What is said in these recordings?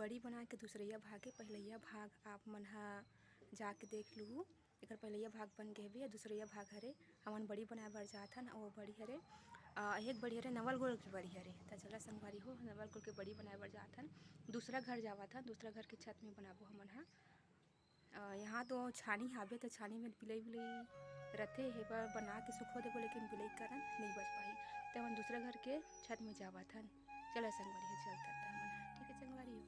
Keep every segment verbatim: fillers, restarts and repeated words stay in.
बड़ी बना के दूसरइया भाग के पहिलइया भाग आप मन ह जाके देख लूहू। एकर पहिलइया भाग बन गे हवे, दूसरइया भाग हरे। हमन बड़ी बनाए बर जात हन, वो बड़ी हरे, अ, एक बड़ी हरे, नवल गोल के बड़ी हरे। त चला संगवारी हो, नवल गोल के बड़ी बनाए बर जात हन। दूसरा घर जावत हन, दूसरा घर के छत में बनाबो हमन ह। अ, यहाँ तो छानी हावे, त छानी में बिलई विलई रथे, हे बर बना के सुखो देबो, लेकिन बिलई कारण नइ बच पाही। त हमन दूसरा घर के छत में जावत हन। चला संगवारी हो, चलत हन हमन ह। ठीक है संगवारी हो,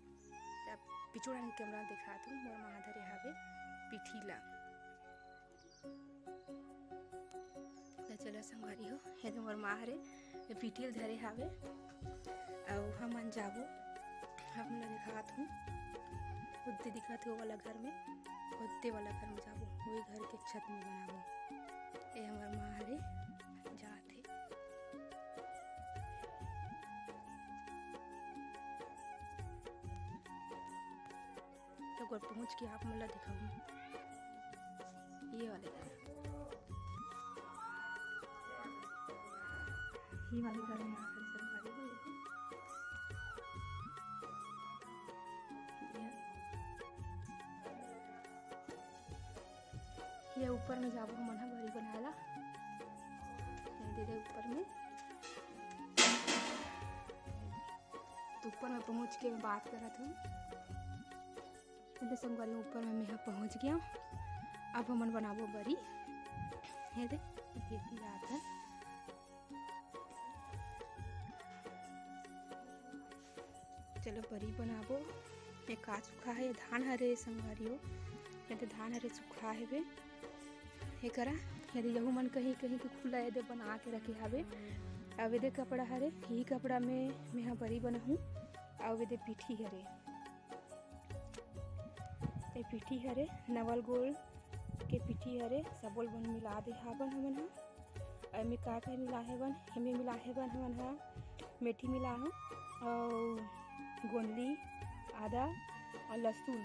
त पिछू डाहन के कैमरा दिखात हूँ, मोर माँ धरे हावे पीठी ला। त चला संगवारी हो, ये दे मोर माँ हरे, ये पीठी ल धरे हावे। अउ हमन जाबो, आप मन ला दिखात हूँ, ओदे दिखत हे वो वाला घर में, ओदे वाला घर में जाबो, वही घर के छत में बनाबो। ये हमर माँ हरे, जात हे। तो गोर पहुँच के आप मन ला दिखाऊँ। ये वाले घर, ये वाले घर में आकर संगवारी हो, ये, ये ऊपर में जाबो हमन ह बरी बनाए ला। ये दे दे ऊपर में, तो ऊपर में पहुँच के मैं बात करत हूँ। ये दे संगवारी, ऊपर में मैं ह पहुँच गया। अब हमन बनाबो बरी। ये दे, ये भी रात है। चलो बरी बनाबो। ये का सुखा है, धान हरे संगवारी हो, ये तो धान हरे सुखा हेबे। ये करा, ये दे यहू मन कहीं कहीं के खुला ये दे बना के रखे हावे। अब ये दे कपड़ा हरे, यही कपड़ा में मैं ह बरी बनाहूँ। अब ये दे पीठी हरे, ये पीठी हरे, नवल गोल के पीठी हरे, सबो ल बन मिला दे हावन हमन ह। एमे का का मिला हेवन? एमे मिला हेवन हमन ह मेथी मिला हन, अउ गोंदली, आदा अउ लहसुन।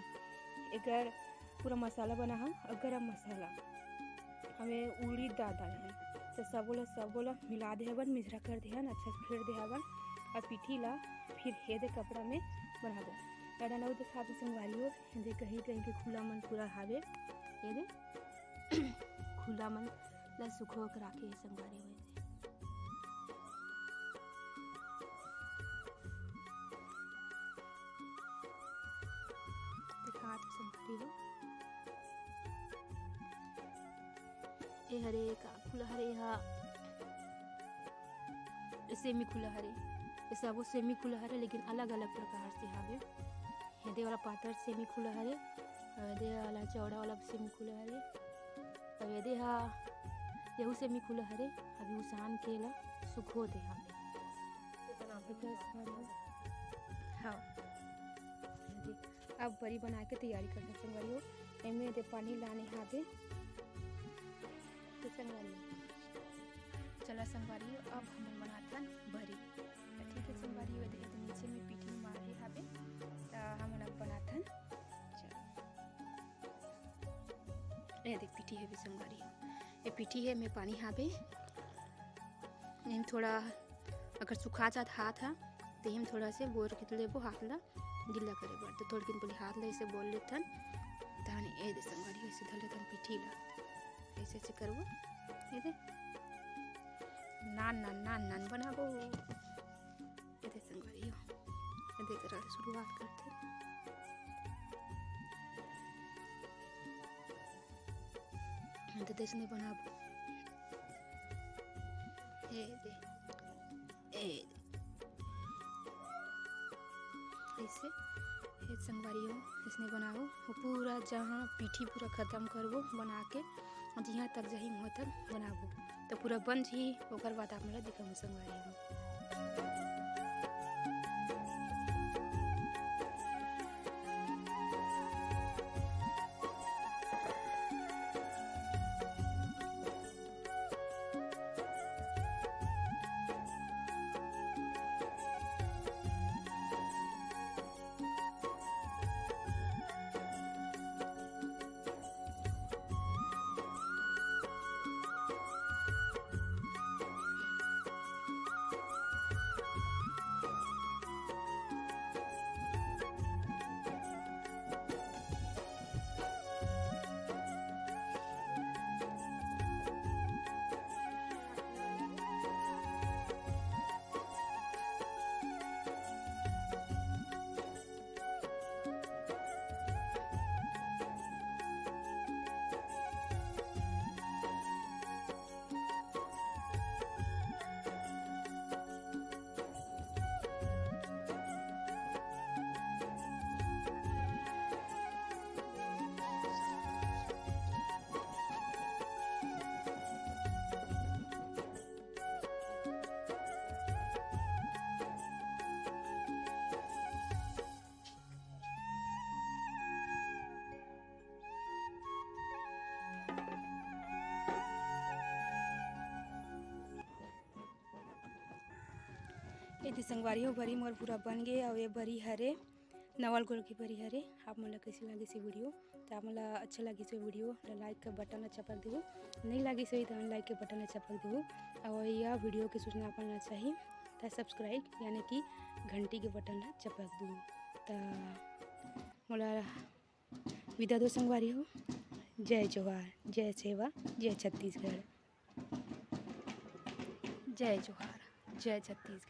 एकर पूरा मसाला बना हन, अउ गरम मसाला। हमें उड़ीद दाल डाले हन, तो सबो ला, सबो ला मिला दे हवन, मिश्रा कर दे हन, अच्छा से फेर दे हवन। अउ पीठी ला फिर हे दे कपड़ा में बनाबो। दादा नौ दिखा दे संगवारी हो, ये दे कहीं कहीं के खुला मन पूरा हावे, ये दे खुला मन ला सुखो के राखे हे संगवारी हो। दिखात हूँ संगवारी हो। ए हरे का खुला हरे, एहा सेमी खुला हरे। ये सबो सेमी खुला हरे, लेकिन अलग-अलग प्रकार से हावे। ये दे वाला पातर सेमी खुला हरे, अउ ये दे वाला चौड़ा वाला सेमी खुला हरे, अउ ये दे हा यहू सेमी खुला हरे। अभी उसान के ला सुखो दे हावे। हाँ, ये दे। अब बरी बना के तैयारी करथन संगवारी हो। एमे दे पानी लाने हावे। तो संगवारी हो, चला संगवारी हो, अब हमन बनाथन बरी। तो ठीक है संगवारी हो, ये दे नीचे में पीठी मारे हावे, तो हमन अब बनाथन। चलो, ये देख पीठी है भी संगवारी हो, ये पीठी है में पानी हावे। एम थोड़ा अगर सुखा जात हाथ हा, तो एम थोड़ा से बोर के लेबो हाथ ला गिल्ला करे बर। तो थोड़किन पहले हाथ ला ऐसे बोर लेथन, तहन ए दे संगवारी ऐसे धर लेथन पीठी ला, ऐसे ऐसे करबो, ए दे नान नान नान नान बनाबो। ए दे संगवारी हो, ए दे करा ले शुरुआत करथे। ए दे देसने बनाबो, ए दे, ए दे। ऐसे, ए संगवारी हो, इसने बनाओ, वो पूरा जहाँ पीठी पूरा खत्म करबो बना के, और जहाँ तक जाही वहाँ तक बनाबो, तो पूरा बन जी, ओकर बाद आप मेरा दिखाऊँ संगवारी हो। एती संगवारी हो, बरी मोर पूरा बन गे। अउ ये बरी हरे नवल गोल के बरी हरे। आप मन ला कइसे लागिस ये वीडियो? त आप मन ला अच्छा लागिस ये वीडियो, त लाइक के बटन ला चपक देहू। नहीं लागिस होही त अनलाइक के बटन ला चपक देहू। अउ यह वीडियो के सूचना आप मन ला चाही त सब्सक्राइब यानी कि घंटी के बटन ला चपक देहू। त मोला विदा दो संगवारी हो। जय जोहार, जय सेवा, जय छत्तीसगढ़। जय जोहार, जय छत्तीसगढ़।